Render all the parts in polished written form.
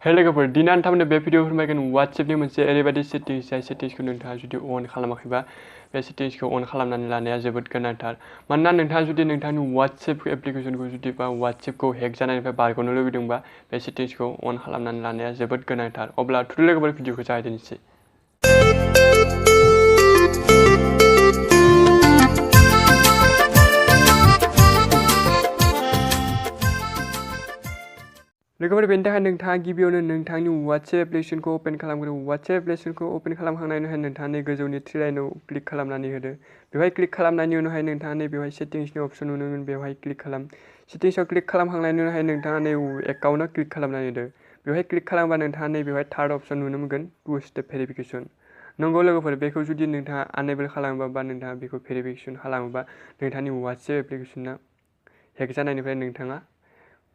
हे लोगोफोर दिनै आं थारमाने बे भिडिअ फोरमायगोन WhatsAppनि मोनसे ओरैबायदि सेटिंस जाय सेटिंसखौ नोंथाङा जुदि अन खालामाखैबा बे सेटिंसखौ अन खालामनानै लानाया जोबोद गोनांथार मानोना नोंथाङा जुदि नोंथांनि WhatsApp एप्लिकेसनखौ जुदि बा WhatsAppखौ हेक जानायनिफ्राय बारग'नो लुबैदोंबा बे सेटिंसखौ अन खालामनानै लानाया जोबोद गोनांथार अब्ला थुदो लोगोफोर भिडिअखौ जागायजेननोसै। लोगोफोर बेनि थाखाय नोंथाङा गिबियावनो नोंथांनि WhatsApp एप्लिकेसनखौ ओपन खालामग्रो। WhatsApp एप्लिकेसनखौ ओपन खालामखांनायनि उनाव नोंथाङा गोजौनि थ्रि लाइनआव क्लिक खालामनानै होदो। बेवहाय क्लिक खालामनायनि उनावहाय नोंथाङा बेवहाय सेटिंसनि अप्शन नुनो मोनो, बेवहाय क्लिक खालाम। सेटिंसआव क्लिक खालामखांनायनि उनावहाय नोंथाङा एकाउन्टआव क्लिक खालामनानै होदो। बेवहाय क्लिक खालामबा नोंथाङा बेवहाय थार्ड अप्शन नुनो मोनगोन, टु स्टेप भेरिफिकेसन। नंगौ लोगोफोर, बेखौ जुदि नोंथाङा आनेबल खालामोबा बा नोंथाङा बेखौ भेरिफिकेसन खालामोबा नोंथांनि WhatsApp एप्लिकेसना हेक जानायनिफ्राय नोंथाङा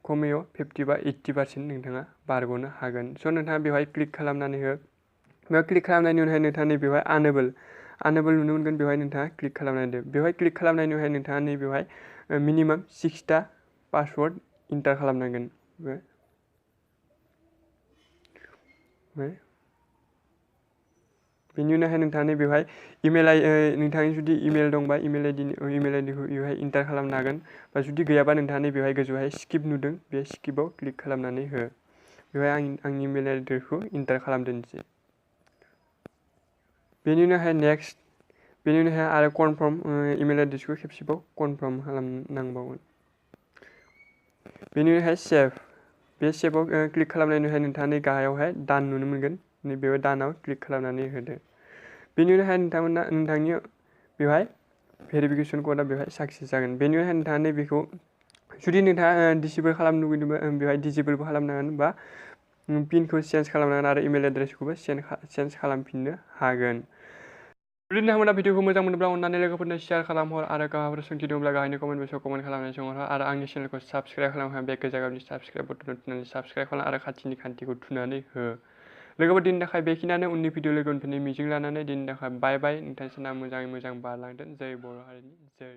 खमैयाव 50 बा 80% नोंथाङा बारग'नो हागोन। स' नोंथाङा बेवहाय क्लिक खालामनानै हो। बेयाव क्लिक खालामनायनि उनावहाय नोंथाङा बेवहाय आनेबल नुनो मोनगोन, बेवहाय नोंथाङा क्लिक खालामनानै होदो। बेवहाय क्लिक खालामनायनि उनावहाय नोंथाङा बेवहाय मिनिमाम 6टा पासवर्ड इन्टार खालामनांगोन। बेनि उनावहाय नोंथाङा बेवहाय नोंथांनि जुदि इमेल दंबा इमेल आइडिखौ बेवहाय इन्टार खालामनो हागोन, बा जुदि गैयाबा नोंथाङा बेवहाय गोजौहाय स्किप नुदों, बे स्किपआव क्लिक खालामनानै हो। बेवहाय आंनि इमेल आइडिखौ इन्टार खालामदोंसै। बेनि उनावहाय नेक्स्ट, बेनि उनावहाय आरो कनफार्म इमेल आइडिखौ खेबसेबाव कनफार्म खालामनांबावगोन। बेनि उनावहाय सेभ, बे सेभआव क्लिक खालामनायनि उनावहाय नोंथाङा गाहायावहाय दान नुनो मोनगोन, बेयाव दानाव क्लिक खालामनानै होदो। बेनि उनावहाय नोंथांनि बेवहाय भेरिफिकेसन क'डआ बेवहाय साक्सेस जागोन। बेनि उनावहाय नोंथाङा बेखौ जुदि नोंथाङा डिसेबल खालामनो लुगैदोंबा बेवहाय डिसेबलबो खालामनो हागोन, बा पिनखौ चेन्ज खालामनांगोन आरो इमेल एड्रेसखौबो चेन्ज खालामफिननो हागोन। जुदि नोंथांमोना भिडिअखौ मोजां मोनोब्ला अननानै लोगोफोरनो शेयार खालामहर आरो गाहायफोर सोंथि दंब्ला गाहायनि कमेन्ट बक्सआव कमेन्ट खालामनानै सोंहर आरो आंनि चेनेलखौ साबस्क्राइब खालामखांना बे गोजा गाबनि साबस्क्राइब बटनखौ थुनानै साबस्क्राइब खालाम आरो खाथिनि घन्टिखौ थुनानै हो। लोगोफोर दिनैनि थाखाय बेखिनियानो। उननि भिडिअ लोगो मोनफिननायनि मिजिं लानानै दिनैनि थाखाय बाय बाय। नोंथांमोना मोजाङै मोजां बारलांथों। जै बर' हारिनि जै।